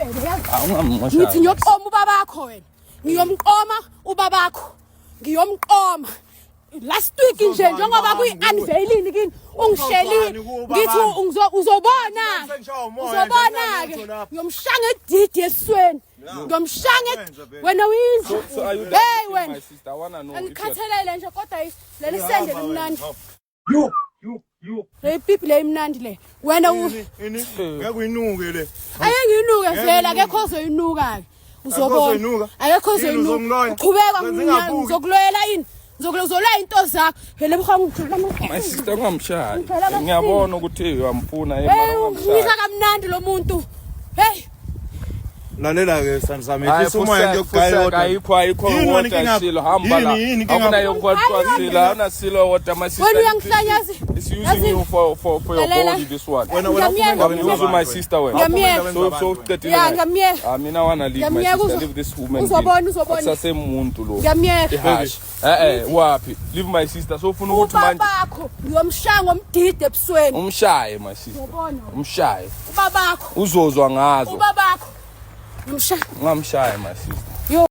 Sifebe yazi. Ah, ungamnqosha. Ngithi ngiyoqoma ubabakho wena. Ngiyomqoma ubabakho. Ngiyomqoma. Last week nje njengoba kuyi-unveiling kini ungishelile ngithi uzobona uzobona ke ngiyomshaya ngedidi esweni ngiyomshaya wena uyinja hey wena angikhathelele nje kodwa leli sende limnandi. Yo, yo, yo. Le pipi le imnandi le. Wena u Ini ngeke uyinuke le. Ake ngiyinuke vele akekho ozoyinuka ke. Uzobona. Akekho ozoyinuka. Uqhubeka ngizokuloyela ini? Ngizokuzoloya into zakho. Vele buha ngithola My sister ungamshayi. Ngiyabona ukuthi uyamfuna yena. Hey, unginika kamnandi lo muntu. Hey. Lalela ke sani sami ehlisa umoya ngiyokugaya kodwa ayikho ayikho water silo hamba la akunayo kwathiwa silo awuna silo water my sister wena uyangihlanyaza it's using you for your body this one wena wena use my sister wena ngiyamyeka so uqedile yeah ngiyamyeka ah mina wana leave my sister leave this woman uzobona uzobona akusasemuntu lo ngiyamyeka ihashi eh eh wapi leave my sister so ufuna ukuthi manje ubabakho ngiyomshaya ngomdide ebusweni umshaye my sister umshaye ubabakho uzozwa ngazo ubabakho ngimshaya ungamshaye my sister yo.